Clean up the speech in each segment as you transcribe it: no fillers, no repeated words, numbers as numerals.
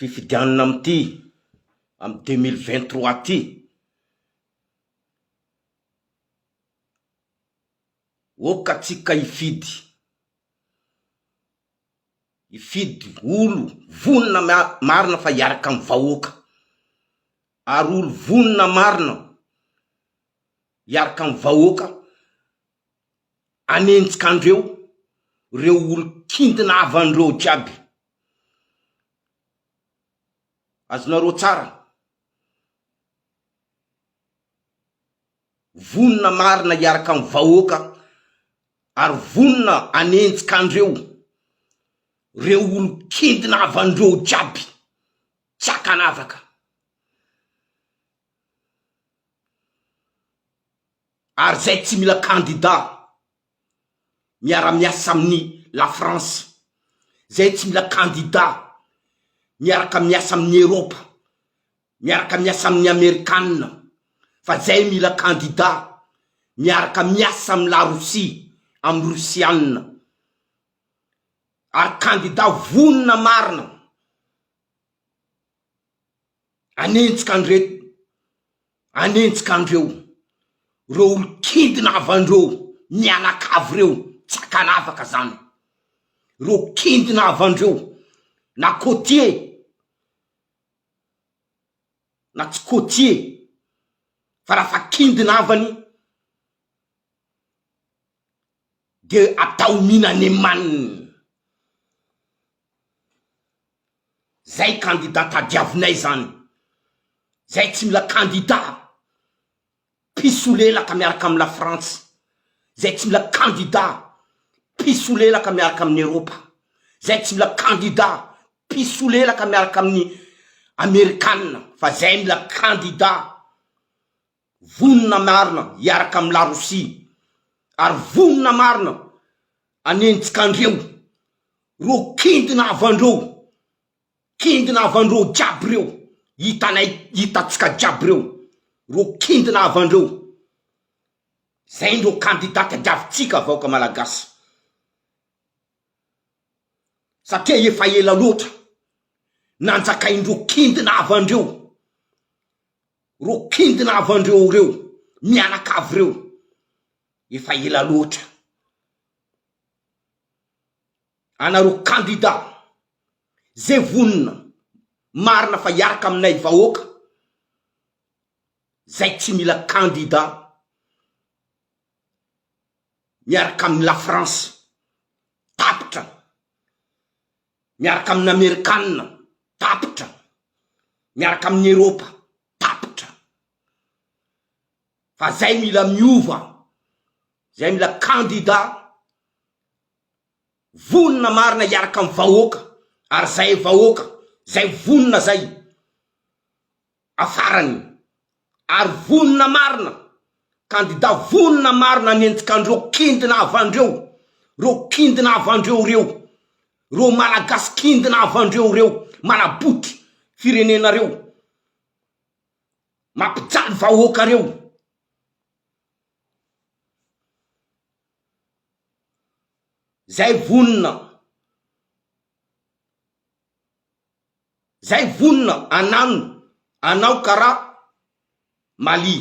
Fifidianana amin'ity amin'ny 2023 ty. Oka tsika hifidy. Hifidy olo vonona marina fa hiaraka amin'ny vahoaka. Ary olo vonona marina hiaraka amin'ny vahoaka hanenjika andreo reo olo kindina havandreo jiaby. Azonareo tsara. Vonona marina hiaraka amin'ny vahoaka ary vonona hanenjika andreo reo olo kindina havandreo jiaby tsy ankanavaka. Ary zay tsy mila kandida miara-miasa amin'ny la France, zay tsy mila kandida miaraka miasa amin'ny Eropa, miaraka miasa amin'ny Amerikana, fa zay mila kandida miaraka miasa amin'ny la Rosia, amin'ny Rosiana, ary kandida vonona marina. Hanenjika an'ireto, hanenjika an'ireo, ireo olon-kindina havan'ireo mianakavy ireo, tsy ankanavaka zany, ireo kindina havan'ireo, na côtier na tsy côtier, fa raha fa kindina havany de atao minanemanina. Zay candidat tadiavinay zany, zay tsy mila candidat mpisolelaka miaraka am la frantsa, zay tsy mila candidat mpisolelaka miaraka amin'ny eropa, zay tsy mila candidat mpisolelaka miaraka amin'ny amerikana fa zay mila candidat vonona marina hiaraka am la rosia ary vonona marina anenjika andreo reo kindina havandreo kindina havandreo jiaby reo hitanay hitatsika jiaby reo reo kindina havandreo zay ndreo kandida tadiavitsika vahoaka malagasy satria efa ela loatra nanjakaindreo kindina havandreo reo kindina havandreo reo mianakavy reo efa ela loatra anareo kandida ze vonona marina fa hiaraka aminay vahoaka zay tsy mila kandida miaraka amin'ny la France tapitra miaraka amin'ny amerikanina tapitra miaraka amin'ny eropa tapitra fa zay mila miova zay mila kandida vonona marina hiaraka amin'ny vahoaka ary zay vahoaka zay vonona zay afarany ary vonona marina kandida vonona marina hanenjika an'ireo kindina havandreo reo kindina havandreo reo reo malagasy kindina havandreo reo manabotry firenenareo mampijaly vahoaka reo Zay vonona Zay vonona anano anao kara Mali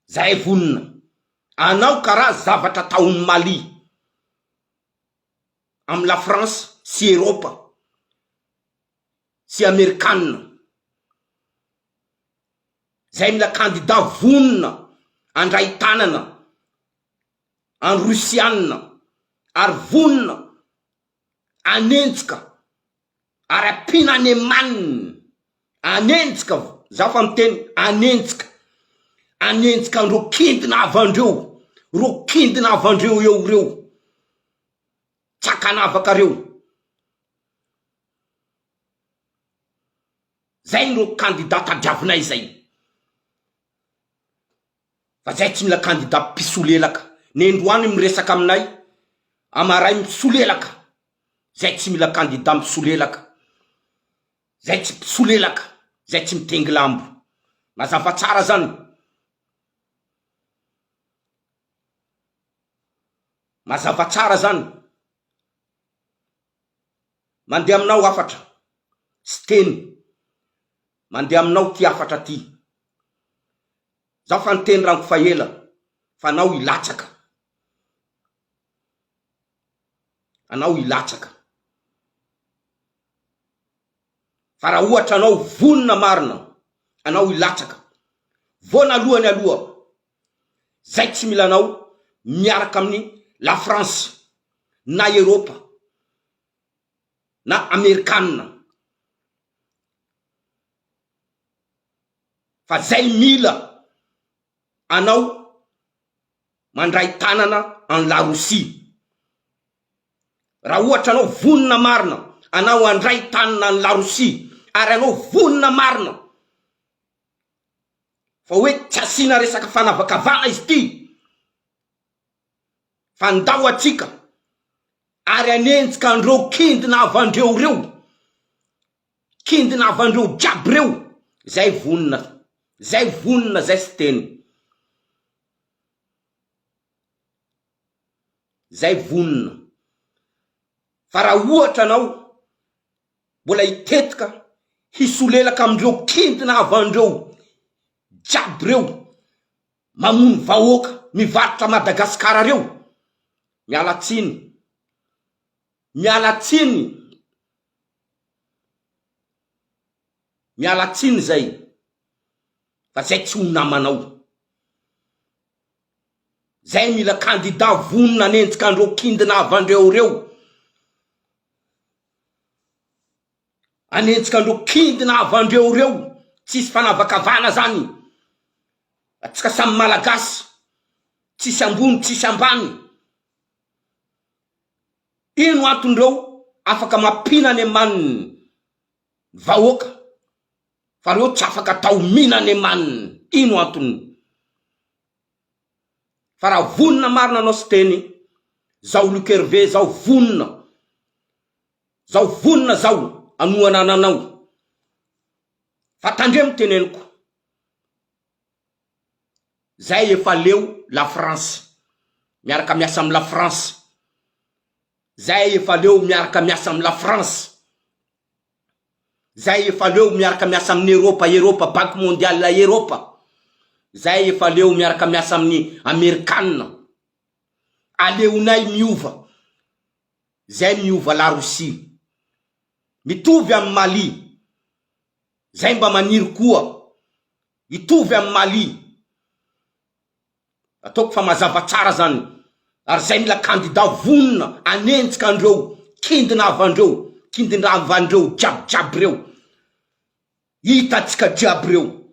Zay vonona anao kara zavatra ataon'i Mali am la France sy Eropa sy Amerikana. Zay mila kandida vonona handray tanana any Rusiana ary vonona hanenjika ary ampiana any amaniny hanenjika za fa miteny hanenjika hanenjika an'ireo kindina havandreo reo kindina havandreo eo reo tsy ankanavaka reo. Zay no candidat tadiavinay zay. Fa zay tsy mila candidat mpisolelaka. Nendroany miresaka aminay, amaray misolelaka. Zay tsy mila candidat misolelaka. Zay tsy mpisolelaka, zay tsy mitengy lambo. Mazava tsara zany. Mazava tsara zany. Mandeha aminao hafatra sy teny. Mandeha aminao ty hafatra ty. Zaho fa niteny rango fa ela fa anao hilatsaka. Anao hilatsaka. Fa raha ohatra anao vonona marina anao hilatsaka voanalohany aloha zay tsy mila anao miaraka amin'ny la France na Eropa na Amerikanina fa zay mila anao mandray tanana any la Rosia. Raha ohatra anao vonona marina anao handray tanana any la Rosia ary anao vonona marina fa hoe tsy asiana resaka fanavakavahana izy ity fa ndao atsika ary hanenjika an'ireo kindina havandreo reo Kindina havandreo jiaby reo zay vonona zay vonona zay sy teny zay vonona fa raha ohatra anao mbola hitetika hisolelaka amindreo kindina havandreo jiaby reo mamono vahoaka mivarotra Madagasikara reo miala tsiny miala tsiny Miala tsiny zay fa zay tsy ho namanao. Zay mila candidat vonona hanenjika anreo kindinava andreo reo. Hanenjika anreo kindinava andreo reo. Tsisy fanavakavahana zany. Atsika samy malagasy. Tsisy ambony tsisy ambany. Ino anton'ireo afaka mampina any amaniny vahoaka fa reo tsy afaka atao mina any amaniny ino antony fa raha vonona marina anao Siteny zao Luc Hervé zao vonona zao vonona zao anohana ananao fa tandremo teneniko Zay efa leo la France miaraka miasa am la France zay efa leo miaraka miasa am la France zay efa leo miaraka miasa aminy Eropa Eropa banque mondiale Eropa zay efa leo miaraka miasa aminy Amerikana aleonay miova zay miova la Russie mitovy am Mali zay mba maniry koa Hitovy amin'i Mali. Ataoko fa mazava tsara zany. Ary zay mila candidat vonona hanenjika an'ireo kindinavandreo, kindindravan'ireo jiaby jiaby reo. Hitantsika jiaby reo.